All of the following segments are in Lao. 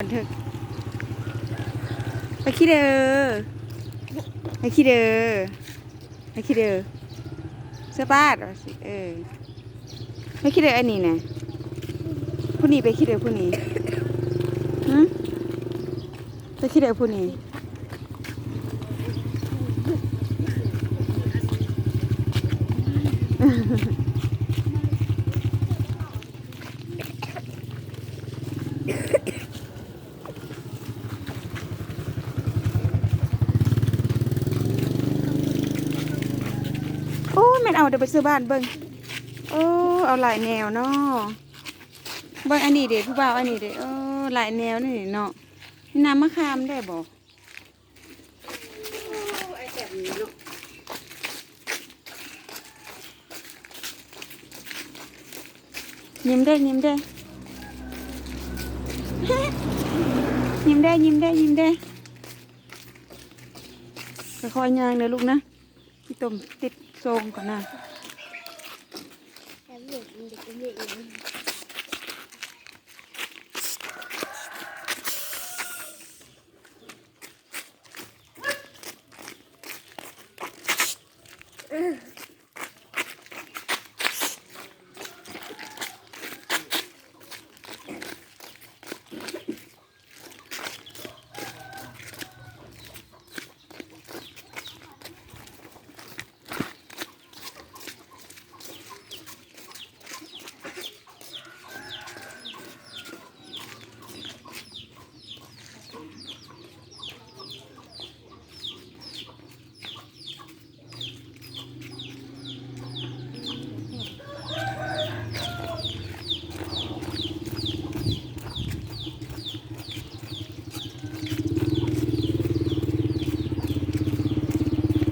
ບັນທຶກ ໄປຂີ້ເດີ ໄປຂີ້ເດີ ໄປຂີ້ເດີ ສະບາດວ່າຊິ ເອີ ໄປຂີ້ເດີອັນນີ້ນະ ຜູ້ນີ້ໄປຂີ້ເດີຜູ້ນີ້ ຫຶ ໄປຂີ້ເດີຜູ້ນີ້. ໂອ້ ແມ່ນເອົາແຕ່ໄປໃສ່ບ້ານເບິ່ງ ໂອ້ ເອົາຫຼາຍແນວເນາະ ເບິ່ງອັນນີ້ເດ ຜູ້ບ່າວອັນນີ້ເດ ໂອ້ ຫຼາຍແນວນີ້ເນາະ ມີນ້ຳມະຂາມແດ່ບໍ່? ຍິ້ມເດ້ ຍິ້ມເດ້ ຍິ້ມເດ້ ຍິ້ມເດ້ ຍິ້ມເດ້ ຄ່ອຍໆຍ່າງເດີລູກນະ ຂີ້ຕົມຕິດໂສ້ງກ່ອນນະ.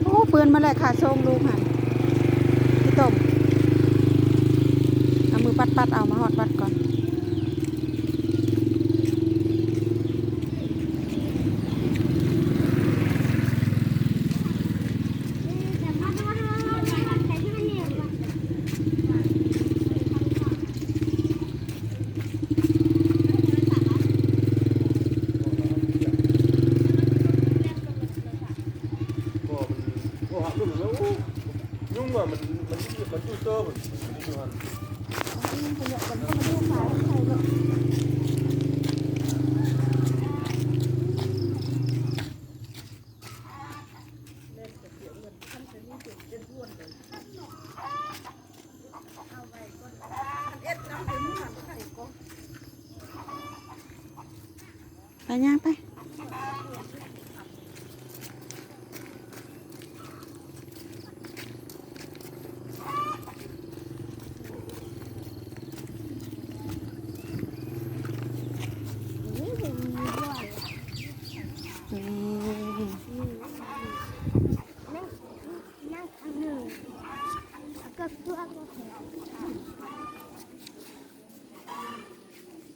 ໂອ້ ເປື້ອນໝົດແລ້ວ ຂ້າໂສ້ງລູກຫັ້ນ ຂີ້ຕົມ ເອົາມືປັດໆເອົາ ມາຮອດວັດກ່ອນ. ໄປຍ່າງໄປ. ນີ້ ນັ່ງ ນັ່ງຂ້າງໜຶ່ງ ແລ້ວກໍຕົວ